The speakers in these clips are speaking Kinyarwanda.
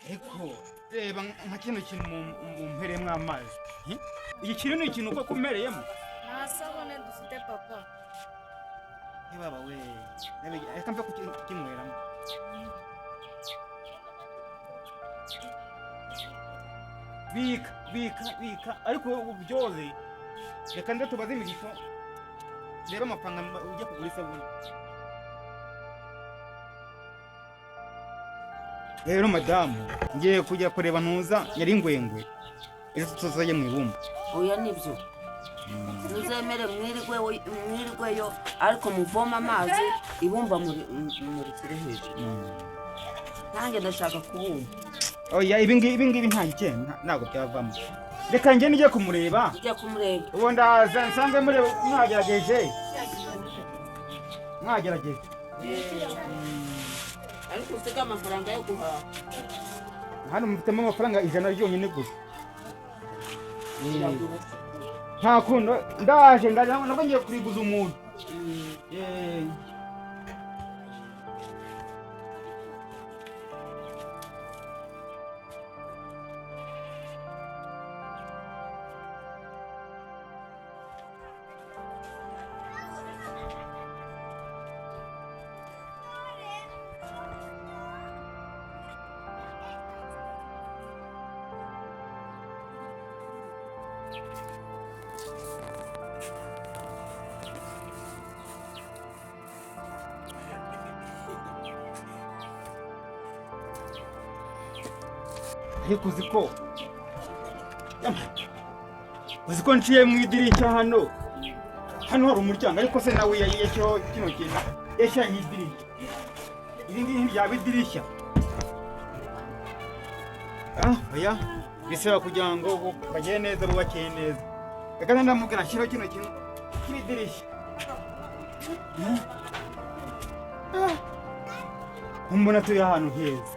Ariko reba nka kino kintu mumpereyemo amazi. Iki kintu ni ikintu koko umpereyemo? Nta sabune dufite, papa. Baba we, reka mve kukinyweramo. Bika, bika, bika, ariko ubyoze. Reka nze tubaze Imigisho, reba amafaranga ujya kugura isabune. Rero madamu, ngiye kujya kureba ntuza Nyaringwengwe, ejo tuzajya mu ibumba. Oya, nibyo, muzemere mwirirweyo, ariko muvome amazi, ibumba murishyire hejuru. Nanjye ndashaka kubumba. Oya, ibi ngibi nta gikenda, ntabwo byavamo. Reka njye nijye kumureba. Ujya kumureba. Ubu ndaza nsange mureba mwagerageje, mwagerageje. Ariko usige amafaranga yo guhaha. Hano mufitemo amafaranga 100 yonyine gusa. Nta kuntu, ndaje, ndaje, nabwo ngiye kuriguza umuntu. Ariko uzi ko nciye mu idirishya hano, hano hari umuryango, ariko se nawe yashyiraho kino kintu, yashyiraho idirishya, iri ngiri ntiryaba idirishya? Ah, oya, bisaba kugira ngo bagere neza, bubakiye neza. Reka ndamubwira nshyiraho kino kintu cy'idirishya. Ah, mbona turi ahantu heza.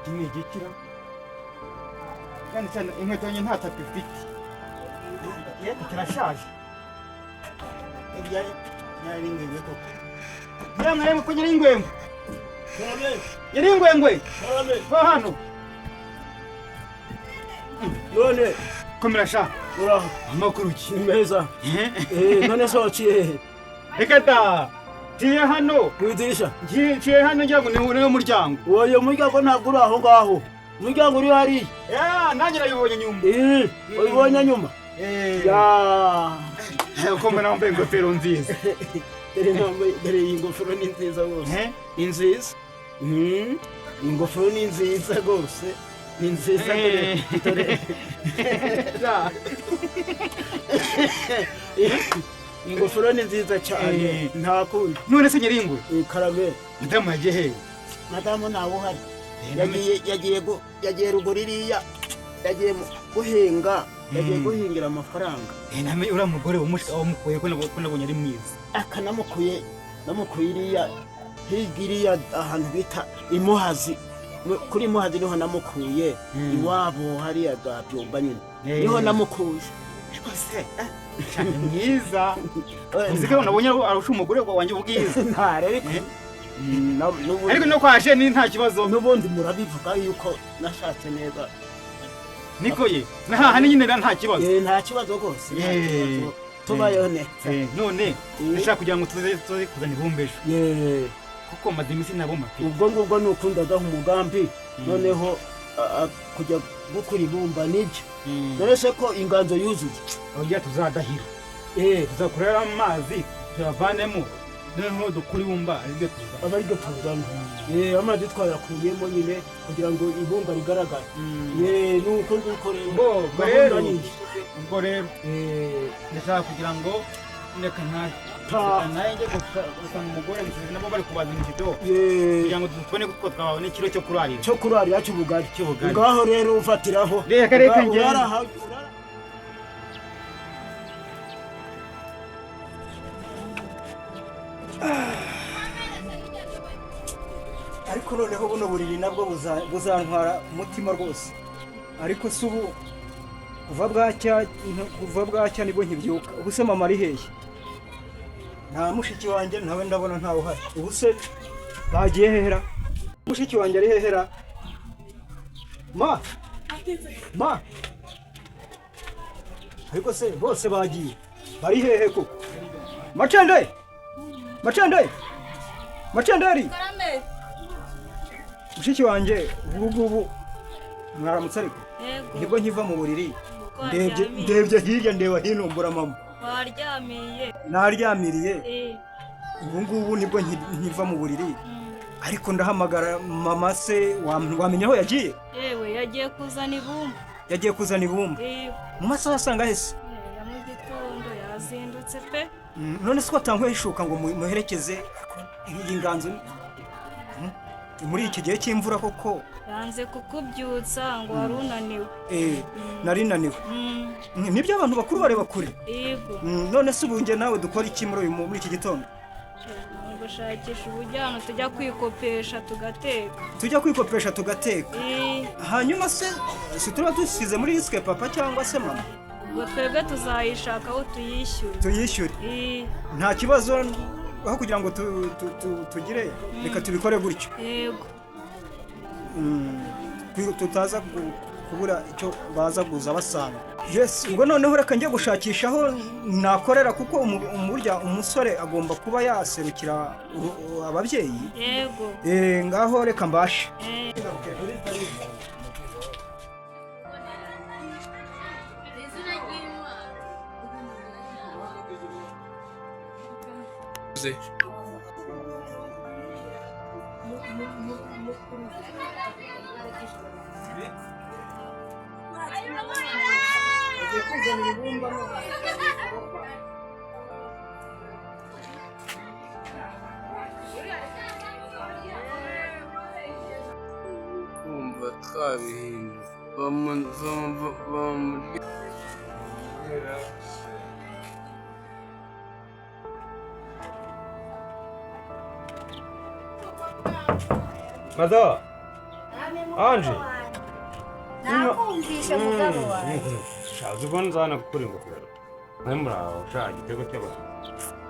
Iki ni igikira cyane cyane, inkweto yanjye nta tapi ifite, yego kirashaje. Nyaringwengwe koko, yemwe yemwe, ko Nyaringwengwe, Nyaringwengwe va hano. None Komera sha. Uraho? Amakuru ki? Ni meza. None se waciye hehe? Reka da, nciye hano. Mu idirishya? Nciye hano ngira ngo ni muryango. Uwo muryango ntabwo uri aho ngaho, umuryango uri hariya. Ya, nanjye nabibonye nyuma. Ubibonye nyuma? Ya. Uko mbona wambaye ingofero nziza. Dore nambaye, dore iyi ngofero ni nziza rwose. Ni nziza. Iyi ngofero ni nziza rwose, ni nziza, dore dore. Iyi ngofero ni nziza cyane. Nta kundi. None se Nyiringwe? Karame. Madamu yagiye hehe? Madamu ntawe uhari, yagiye ruguru iriya, yagiye guhinga, yagiye guhingira amafaranga. Namenye uriya mugore wamukuye ko nabonye ari mwiza? Akanamukuye, namukuye iriya hirya iriya ahantu bita Imuhazi. Kuri Muhazi niho namukuye. Iwabo hariya za Byumba nyine. Niho namukuye. Ariko se cyane mwiza, uzi ko nabonye arusha umugore wanjye ubwiza? Ntare ariko Ariko no kwaje ni nta kibazo. N'ubundi murabivuga yuko nashatse neza. Niko ye, nahaha nyine nta kibazo. Nta kibazo rwose, nta kibazo, tubayeho neza. None ndashaka kugira ngo tuze kuzana ibumba ejo, kuko maze iminsi ntabumba pe. Ubwo ngubwo ni ukundagaho umugambi noneho kujya gukura ibumba nibyo. None se ko inganzo yuzuye? Oya, tuzadahira, tuzakurera amazi tuyavanemo, noneho dukure ibumba aribyo tuzana. Aba aribyo tuzana. Amazi twayakuyemo nyine kugira ngo ibumba rigaragare. Nuko nguko rero. Ubwo Gahunda rero ni iyi. Ubwo rero ndashaka kugira ngo reka ntahe. Taha. Reka ntahe njye gusanga umugore musize nabo bari kubaza imijido, kugira ngo tubone ko twabona ikiro cyo kurarira. Cyo kurarira cy'ubugari. Cy'ubugari. Ngaho rero ufatiraho. Reka, reka ngende. Ariko noneho buno buriri nabwo buzantwara umutima rwose. Ariko si ubu Kuva bwacya nibwo nkibyuka. Ubu se mama ari hehe? Nta mushiki wanjye nawe ndabona ntawe uhari. Ubu se bagiye hehera? Mushiki wanjye ari hehera? Ma, ma, ariko se bose bagiye, bari hehe koko? Macende, macende, macenderi! Karame. Mushiki wanjye, ubu ngubu mwaramutse ariko. Yego. Nibwo nkiva mu buriri. Uko Ndebye, waryamiye? ndebye hirya, ndeba hino, mbura mama. Waryamiye? Naryamiriye. Eh. Ubu ngubu nibwo nkiva mu buriri, ariko ndahamagara mama se, wamenya aho yagiye? Yewe, yagiye kuzana ibumba. Yagiye kuzana ibumba? Eh. Mu masaha asanga hese? Ya mu gitondo yazindutse pe. None se ko atanyweye ishuka ngo muherekeze? Iyi nganzo muri iki gihe cy'imvura koko? Yanze kukubyutsa ngo wari unaniwe. Eh, nari naniwe. Nibyo, abantu bakuru bareba kure. Yego. None se ubu njye nawe dukora iki muri iki gitondo? Ni ugushakisha ubujyano tujya kwikopesha tugateka. Tujya kwikopesha tugateka? Eh. Hanyuma se si tuba dusize muri risque papa cyangwa se mama? Ubwo twebwe tuzayishaka aho tuyishyura. Tuyishyure? Eh. Nta kibazo, aho kugira ngo tugire, reka tubikore gutyo. Yego. Tutaza kubura icyo baza kuza basanga. Yes, ubwo noneho reka njye gushakisha aho nakorera, kuko burya umusore agomba kuba yaserukira ababyeyi. Yego. Eh, ngaho reka mbashe. Eh. Bagiye kuzana ibibumba. Kumva twabihindura bamurya. Mado, Ange. Nakumvishe, mugabo wawe. Shaza ubwo nzana gukura ingofero. Mwari muri aho, sha igitego cy'abantu.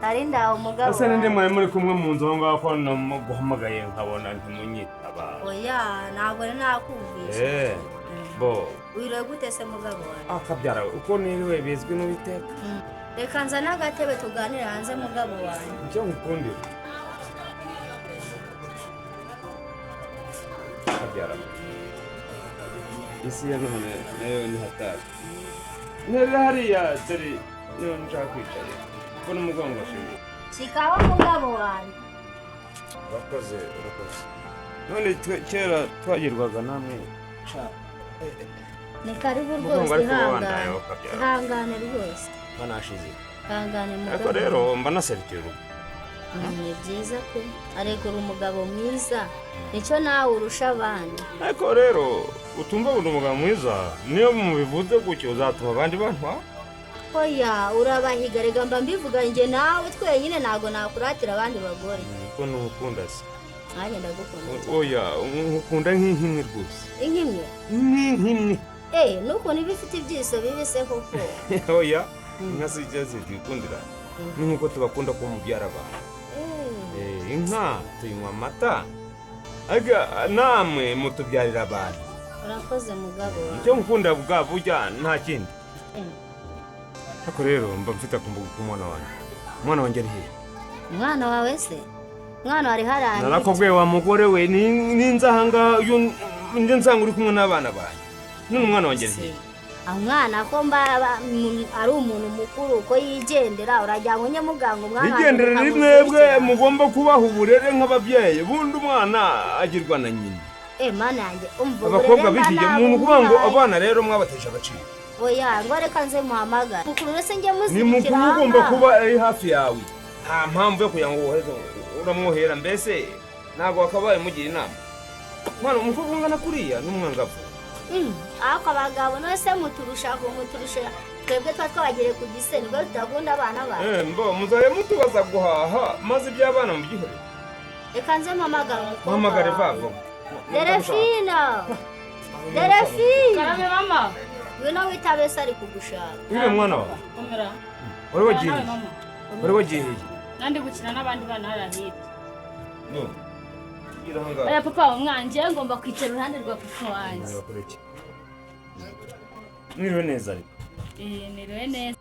Nari ndaho, mugabo Ese ninde wawe. mwari muri kumwe mu nzu aho ngaho ko namuguhamagaye nkabona ntimunyitaba? Oya, ntabwo nari nakumvishe. Eh, bo. Wiriwe gute se, mugabo wawe? Akabyara uko niriwe bizwi n'Uwiteka. Reka nzane agatebe tuganire hanze, mugabo wawe. Icyo nkukundira. Akabyara. Isi ya none nayo ni hatari. Ntebe hariya dore niba nshaka kwicara. Mbona umugongo washinze. Shikaho, mugabo wanjye. Urakoze, urakoze. None kera twagirwaga namwe. Ni karibu Umugongo rwose. ariko Ihangane. wandaye ukabyara. Ihangane rwose. Mba nashize. Ihangane, Ariko mugabo. rero mba naserukiye urugo. Ni byiza ko aregura umugabo mwiza, nicyo nawe urusha abandi. Ariko rero utumva ngo ndi umugabo mwiza, niyo mubivuze gutyo uzatuma abandi bantwa. Oya, urabahiga rega. Mba mbivuga njye nawe twenyine, ntabwo nakuratira abandi bagore. Kuko ntukunda se? Nanjye ndagukunda cyane. Oya, nkukunda nk'inkimwe rwose. Inkimwe? Nk'inkimwe. Eh, n'ukuntu iba ifite ibyiso bibi se koko? Oya, inka zijya zidukundira ni nk'uko tubakunda ko mubyara abantu. Eh, Eh, inka tuyinywa amata, ariko namwe mutubyarira abantu. Urakoze, mugabo wawe. Icyo nkukunda bwa burya nta kindi. Eh. Ariko rero mba mfite akumbuga k'umwana wanjye. Umwana wanjye ari hehe? Umwana wawe se? Umwana wari hariya. Narakubwiye wa mugore we, ninza ahangaha njye nsanga uri kumwe n'abana banjye. None umwana wanjye ari hehe? Umwana ko mba ari umuntu mukuru uko yigendera, uragira ngo njye muganga umwana wanjye? Igendere ni mwebwe mugomba kubaha uburere nk'ababyeyi. Bundi umwana agirwa na nyina. Eh, mana yanjye, umva, Abakobwa uburere mba b'iki gihe ni ukuvuga ngo nabumuhaye. abana rero mwabateje agaciro. Oya, ngo reka nze muhamagare mukuru wese njye Ni muzirikira. mukuru, ugomba Ahangaha. kuba ari hafi yawe. Nta mpamvu yo kugira ngo wohereze uramwohera, mbese ntabwo wakabaye umugira inama. Mwana umukobwa ungana kuriya n'umwangavu. Ariko abagabo none se muturusha muturusha, twebwe tuba twabagereye ku gise, nibwo tudakunda abana bacu. Eh, mbo muzajya mutubaza guhaha maze iby'abana mubyihorere. Reka nze mpamagare umukobwa Muhamagare wawe. vuba. Delefina, Delefina! Karame, mama. Ngwino witabe se ari kugushaka. Mwiriwe mwana wawe. Komera. Wari wagiye Nawe he? mama. Wari wagiye he? Nandi gukina n'abandi bana hariya hirya. No. Gira ahangaha. Oya papa umwanjye ngomba kwicara iruhande rwa papa wanjye. Ntabwo akureke. Mwiriwe neza ariko. Eh, niriwe neza.